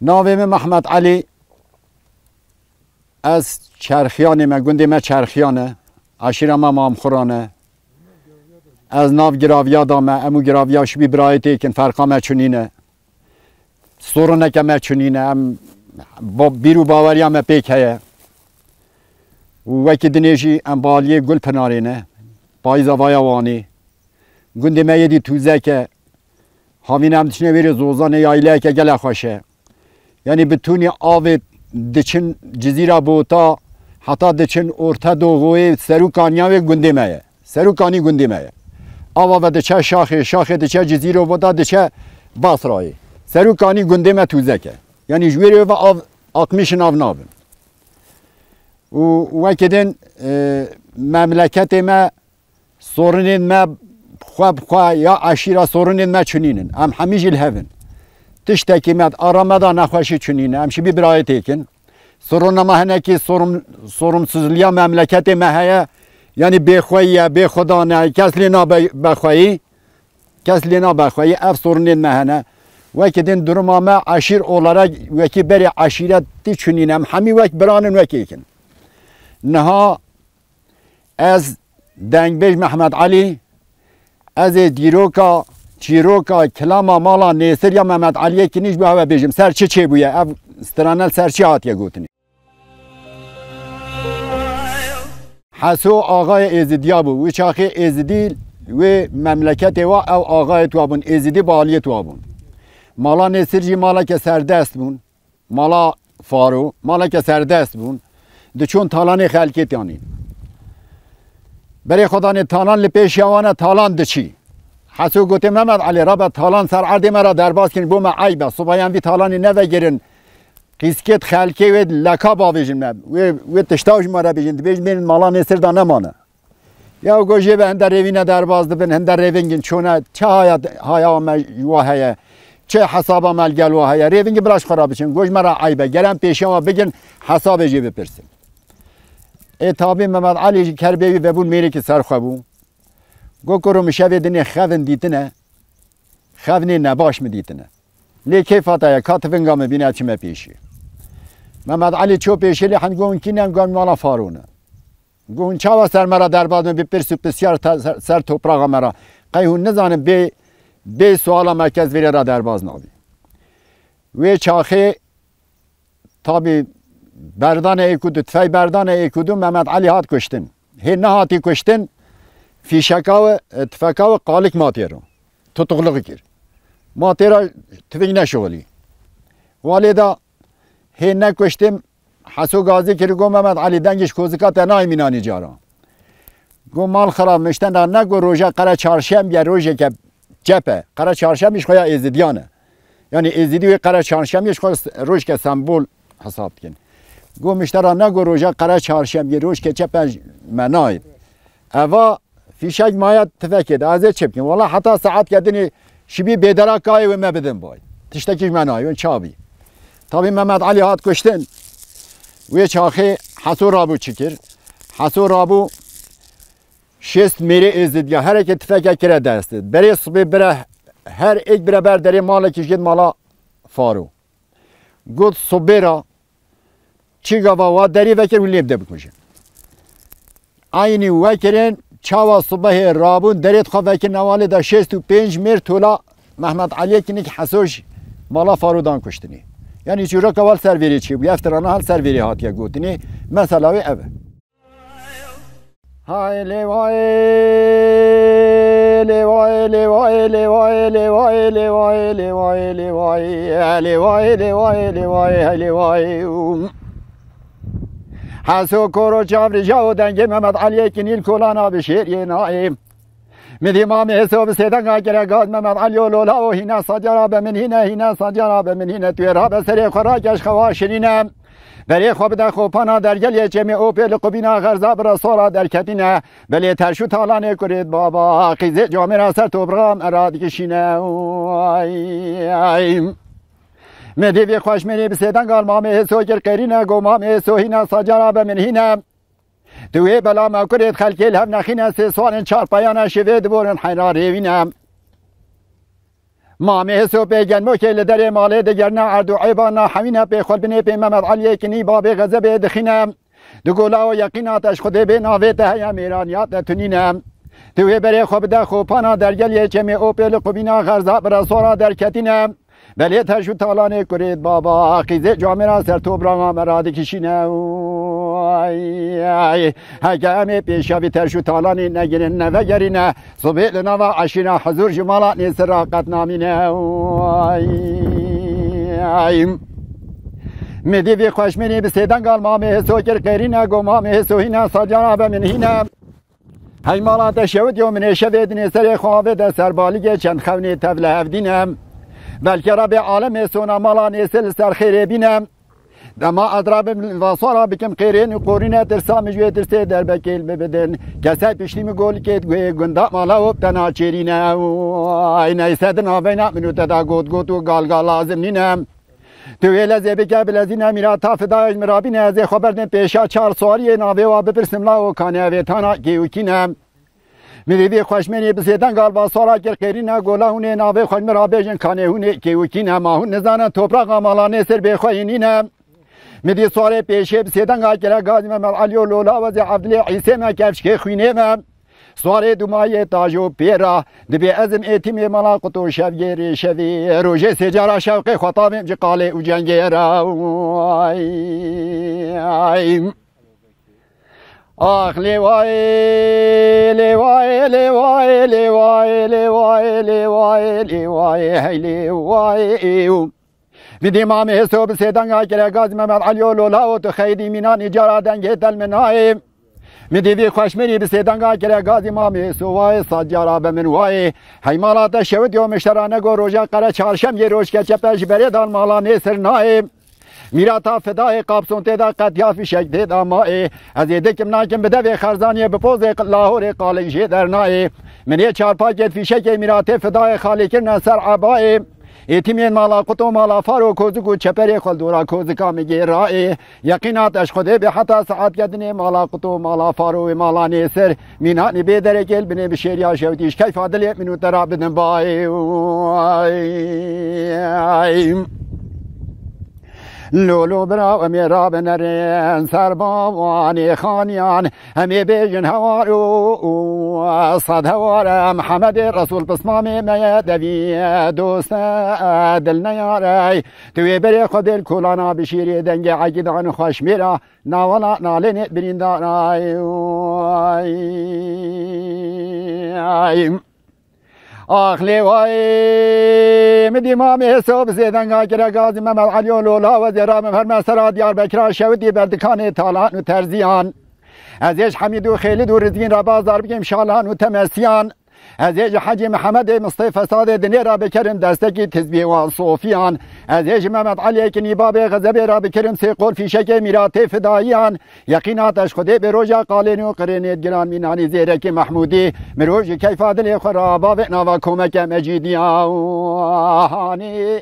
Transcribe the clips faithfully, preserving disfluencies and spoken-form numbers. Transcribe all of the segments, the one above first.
Navê min Mehmet Elî. Ez Çerxiyanê me, gundê me Çerxiyan e. Eşîra me Mamxuran e. Ez nav giraviya da me, em û giraviya şibî birayê têkin, ferqa me çunîne. Soruneke me çunîne, em ba-, bîr û baweriya me pêk heye. Û wekî dinê jî em baliyê Gulpinarê ne. Payîza vaya Wanê. Gundê me yê dî Tûzek e. Havîn em diçine wêrê Zozanê, yayleyeke gele xweş e. Yanî bi tûnî avê diçin Cizîra Bota, heta diçin Orta Doğu'yê, serûkaniya wê gundê me ye. Serûkanî gundê me ye. Ava ve diçe Şaxê, Şaxê diçe Cizîro Bota, diçe Basrayê. Serûkanî gundê me Tûzek e. Yanî ji wêrê ve av akmîşin av nabin. Û wekî din, e, memleketê me, sorinên me xwe bi xwe ya eşîra sorinên me çinînin. Em hemî jî li hev in. Tiştekî me di ara me de nexweşî çinîne. Em şibî birayê têkin. Soruna me hinekî sorum-, sorumsuzliya memleketê me heye. Yanî bêxweyî ye, bêxwedan e, kes lê nabe bexweyî. Kes lê nabe xweyî, ev sorunên me hene. Wekî din duruma me eşîr olarak wekî berê eşîretî çunîne. Em hemî wek biranin, wek êkin. Niha ez dengbêj Mehmet Elî, ez ê dîroka, çîroka, kilama mala Nêsir ya Mehmet Eliyê Kinî ji bo hewe bêjim. Ser çi çêbûye? Ev strana li ser çi hatiye gotinê? Heso axayê Êzidiya bû. Wî çaxê Êzidî wê memleketê wa, ew axayê tuwa bûn. Êzidî baliyê tuwa bûn. Mala Nêsir jî maleke serdest bûn. Mala Faro, maleke serdest bûn. Diçûn talanê xelkê tiyanî. Berê xwe danê talan li pêşiya wan e, talan diçî. Heso gote, Mehmet Elî, rabe talan ser erdê me re derbas kirin, bo me eyb e. Sibayan vî talanê nevegerin. Qîskêt xelkê wê leka bavêjin me. Wê, wê tişta ji me re bêjin. Dibêjin bênin mala Nêsir de nemane. Ya go jê ve hinde rêvîne derbas dibin, hinde rêvingin çûne. Çi haya, haya me ji wa heye? Çi hesaba me li gel wa heye? Rêvingî bira ji xwe re biçin. Go ji me re eyb e. Gelen pêşiya me bigin, hesabê jê bipirsin. Ê tabî Mehmet Elî ji kerbê wî vebûn mêrêkî ser xwe bû. Go kuro min şevê dinê xevin dîtine. Xevnê nebaş min dîtine. Lê kêfa te ye, ka tivinga min bîne çime pêşî. Mehmet Elî ço pêşî lê hend go hûn kî ne, go mala Faro ne. Go hûn çawa ser me re derbas me bi pirs û pisyar te-, ser, ser topraxa me re? Qey hûn nizanin bê, bê suala me kes vêrê re derbas nabî. Wê çaxê Tabî berdane êk û du, tifey berdane êk û du Mehmet Elî hat kuştin. Hê nehatî kuştin, fîşeka wê, e, tifeka wê qalik ma têro. Tutukluk kir. Ma têra tifing neşixulî. Walê da hê nekuştim, Heso gazî kir, go Mehmet Elî, dengî ji kozika te nayê mînanî cara. Go mal xirab, mişten ra ne go roja qere çarşembiye rojeke çep e. Qere çarşembiye ji xwe ya êzidiyan e. Yanî êzidî wê qere çarşembiye ji xwe rojke sembol hesab dikin. Go mişten ra ne go roja qere çarşembiye rojke çep e me nayê. Eva fîşek maya tifekê de, ez ê çi bikim? Wela heta saet ke dinê şibî bêdera kayê wê me bidin bay. Tiştekî ji me nayê, wên çabî. Tabî Mehmet Elî hat kuştin. Wê çaxê Heso rabû çi kir? Heso rabû şêst mêrê êzidiya, hereke tifeke kire dest. Berê sibê bire, her êk bire ber derê malekî jêd mala Faro. Got sibê ra çi gava wa derî vekir û lê bide bikujin. Eynî wekirin, çawa sibehê rabûn derê xwe vekirin, ewalê de şêst û pênc mêr tola Mehmet Eliyê Kinik Hesoş mala Faro dan kuştinê. Yanî çîroka wal ser vêrê çêbûye, ev tirana hal ser vêrê hatiye gotinê. Mesela wê ev e. Hay lê vay, lê vay, lê vay, lê vay, lê vay, lê vay, lê vay, lê vay, lê vay, lê vay, lê vay, hay lê vay. Heso koro çavrîja û dengê Mehmet Eliyê Kinîl kolana bi şêriyê nayê. Min dî mamê Heso bi sêdenga kire gaz Mehmet Elî û lola û hîne sacara be min hîne, hîne sacara be min hîne. Tu yê rabe serê xwe rakeş xewa şirîne. Berê xwe bide xopana dergelê çemê û pê li qubîna xerza bira sora derketîne. Belê terş û talanê kurêt baba, qîzê camêra ser topraxa me ra dikişîne. Ay, ay. Me dî vî xweşmêrî bi sêdengal mamê Heso kir qêrîne, go mamê Heso hîna sacara be min hîne. Tu wê bela me kurêt xelkê li hev nexîne, sê swanên çar peyane şivê diborin heyra rêvîne. Mamê Hêso pê gelmokê li derê malê digerine erd û êba nahewîne pê xwe binê pê Memed Eliyê kinî babê xezebê dixîne. Di gola û yeqîna te ji Xwedê bê navê te heye mêraniya te tunîne. Tu wê berê xwe bide xopana dergeliyê çemê opê li qubîna xerza bi resora derketîne. Belê te jû talanê kurêt baba, qîzê camêra ser topraxa me radikişîne. Ay, ay. Heke em ê pêşiya vî te jû talanê negirin nevegerîne, sibê li nava eşîra hizûr ji mala nêsir ra qet namîne. Ay, ay. Midî vî xweşmêrî bi sêdengal mamê Hêso kir qêrîne, go mamê Hêso hîne, sacara be min hîne. Hey mala te şewit yo, min ê şevê dinê serê xwe avê de serbaligê çend xewnê tev li hev dîne. Belkî Rebê alemê sona mala nêsir li ser xêrê bîne. Dema ez rabim li vasora bikim qêrên û qorîne tirsa min ji wê tirsê derbekê li min bidin. Kesay piştî min golikê guhê gunda mala û tena çêrîne. Ay neyse din aveyna min û te da got got û gal gal lazim nîne. Tu wê lezê bike bilezîne mîra ta fidayê ji min rabîne ez ê xwe berdin pêşa çar swariyê navê wa bipirsim la û kanê evê tana kê û kî ne. Min dî vî xweşmêrî bi sêdengal vasora kir qêrîne gola hûnê navê xwe ji min rabêjin kanê hûnê kê û kî ne ma hûn nizanin topraxa mala nêsir bê xwe yê nîne. Min dî swarê pêşê bi sêdenga kire gazî me Memed Elî û Lola Wezê Evdilê Îsê me kevçikê xwînê me. Swarê dumayê tajo pêra dibê ezim êtîmê mala quto şevgêrê şevê rojê sê cara şewqê xwe tavêm ji qalê û cengê ra. Ay, ay. Ax lê wayê, lê wayê, lê wayê, lê wayê, lê wayê, lê wayê, lê wayê, hey lê wayê. Min dî Mamê Hêso bi sêdenga kire gazî Memed Elî û Lola û tu xeydî mînanî cara dengê te li min nayê. Min dî vî xweşmêrî bi sêdenga kire gazî Mamê Hêso wayê sed cara be min wayê. Hey mala te şewit yo miştera nego roja qere çarşemyê roj keçe pe ji berê dan mala nêsir nayê. Mîra ta fidayê qapson tê de qetiya fîşek tê de mayê. Ez ê dikim nakim bi devê xerzaniyê bi pozê Lahorê qalek jê dernayê. Min ê çarpakêt fîşekê mîratê fidayê xalî kirine ser ebayê. Êtîmên mala Quto mala Faro kozik û çeperê xwe li dora kozika min gêrayê. Yeqîna te ji Xwedê bê heta saet ketinê mala Quto mala Faro wê mala nêsir. Mînanî bê derekê li binê bi şêriya şewtî ji keyfa dilê min û te ra bidin bayê. Ay, ay. Lolo bira em ê rabinerin ser bawanê xaniyan. Em ê bêjin hewar û, û sed hewar e. Mihemedê Resûl pismamê me ye devî doste dil neyarey. Tu wê berê xwe dêl kolana bişîrê dengê egîdan xweşmêra navana nalênê birîndaray. Ay, ay. Ax lê wayê, min dî Mamê Hêso bi zêdenga kire gazî Memed Elî û Lola Wezê ra min herme sera Diyarbekira şewitî berdikanê talan û terziyan. Ez ê ji Hemîd û Xêlid û Rizgîn re bazar bikim şalan û temesiyan. Ez ê ji Hecî Mihemedê Mistê Fesadê dinê re bikerim destekî tizbiyê wan sofiyan. Ez ê ji Memed Eliyê Kinî babê xezebê re bikirim sê qol fîşekê mîratê fidayiyan. Yeqîna te ji Xwedê bê roja qalên û qirênê giran mînanî zêrekî Mehmûdî. Mirov ji keyfa dilê xwe re bavê nava komeke mecîdiya. Hanî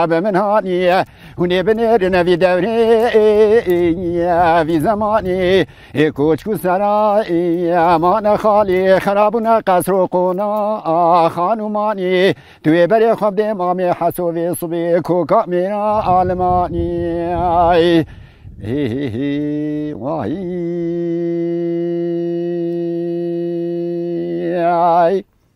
bi min hanî. Hûn ê binêrin vî dewrê, vî zemanî. Ê koçk û serayê, mane xalî, xerabûne qesr û qona, xanûmanî. Tu wê berê xwe bidê Mamê Heso vê sibê, koka mêra alimanî. Ay, hî, hî, hî, vay. Ay.